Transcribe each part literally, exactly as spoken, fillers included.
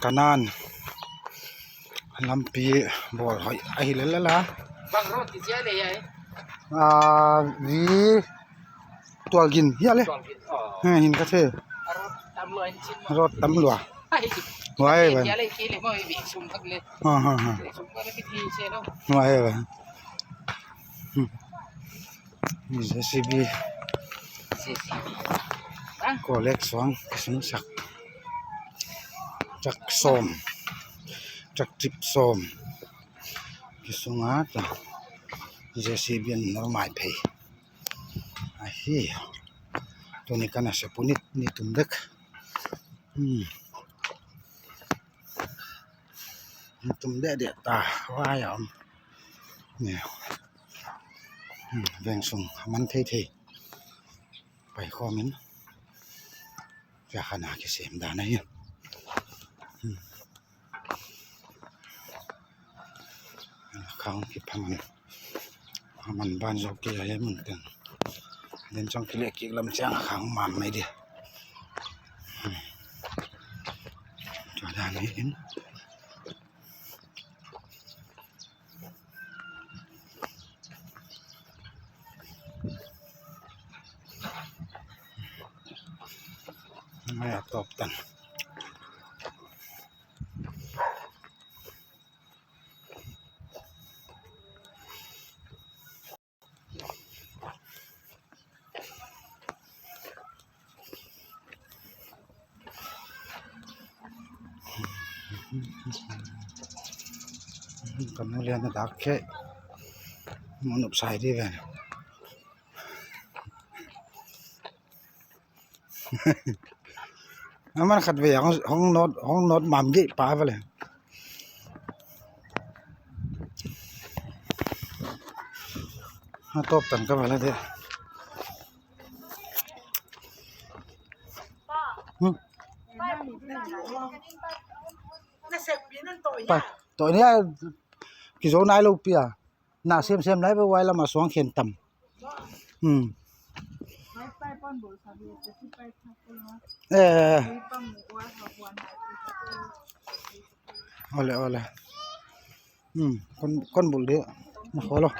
Kanan lampi bawl hoih ahi lel a. Bang road ti chia le ai. Ah, vi tual gin hia le. Tual gin. Oh. Ha, hin ka the. Road tam lua in chin. Road tam lua. Ai. Wai, wai. Chia le ki le mo vi sum khat le. Ha, ha, ha. Sum khat le ki thi se lo. Wai, wai. Hmm. J C B. J C B. Ah. Collect suang, kisung sak. Truck sawm. Truck trip sawm. Kisung a ta. J C B in normal pay. Ahi. Tuni kana se punit ni tum dek. Hmm. Tum dek dek ta. Wai om. Ni. Hmm, veng sung man thei thei. Pai khawm in. Ka khana kisem dan ahi. Hmm. Khang kiphaman. Aman ban zou kei a mun teng. Den chang kile kik lam chiang khang mam mai dia. Hmm. Tua dan ahi in. Mai a top tan. Ka nu lian a dak khe. Mun up sai di ven. Aman khat ve hong, hong not, hong not mam gei pa vale. A top tan ka vale de. Hmm. Pa, to ni a kizo nai lou pia. Na sem sem lai ba wai lama suang khen tam. Hmm. Eh. Ole, ole. Hmm, kon, kon bul de. Na kholo.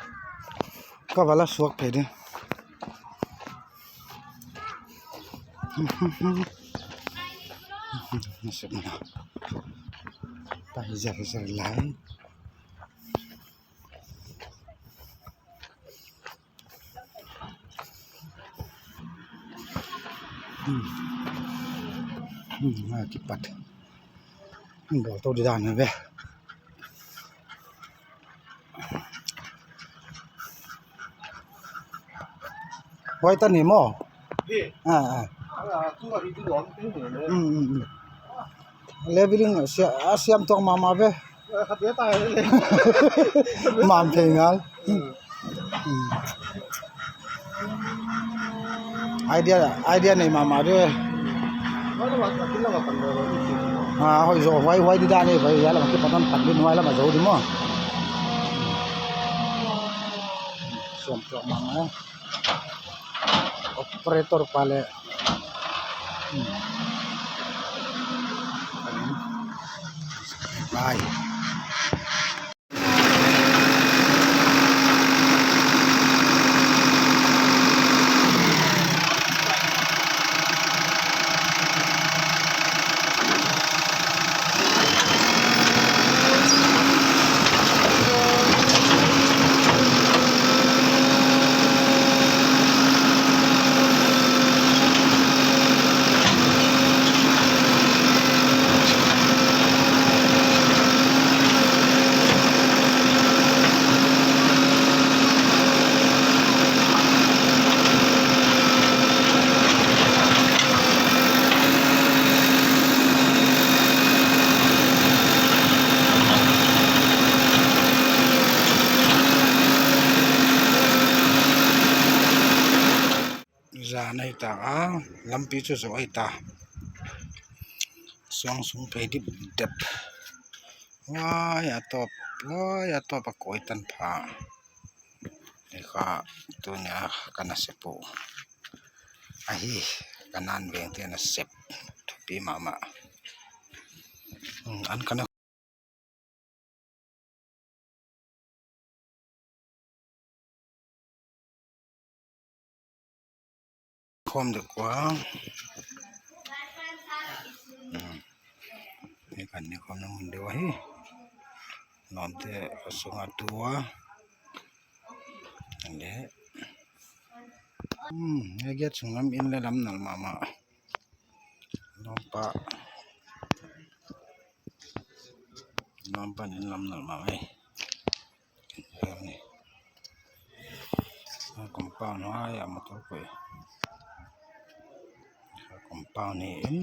Ka vala suak pe de. Nasib na. Pa hijar hijar lai. Hmm. Hmm, ah, kipat. Hmm, bawl tou di dan ve. Huai tan ni maw? Hi. Ah, ah. Ah, tu hari tu dong tu ni. Hmm, hmm, hmm. Leveling sia, ah, siam tuak mahmah ve. Eh, khat ve ta le. Mam thei ngal. Hmm. Hmm. Idea, idea nei mahmah di. Huai lama, huai lama pan ding. Ah, hoih zaw, huai, huai di dan ni, huai, huai lama kipan pan ding, huai lama zaw di maw. Siam tuak mahmah. Operator pa le. Hmm. Bye. Zan ahi ta a, lampi chu zo ahi ta. Suang sung phei dipdep. Huai a top, huai a top a koi tan pha. Ni kha tuni a kana sep uh. Ahi, Kanan veng te na sep. Thupi mahmah. Hmm, an kana khawm dek ua. Hmm. Hei kan ne khawmna mun deuh ahi. Nuamte a sunga tu a. Ande. Hmm, hei gate sung lam in leh lamnal mahmah. Nuampa. Nuampa in lamnal mahmah e. Ni. Compound hai a motor koi. Compound ni in.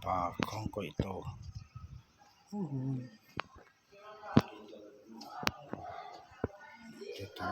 Pa khong koi to. Uhu. Te tu.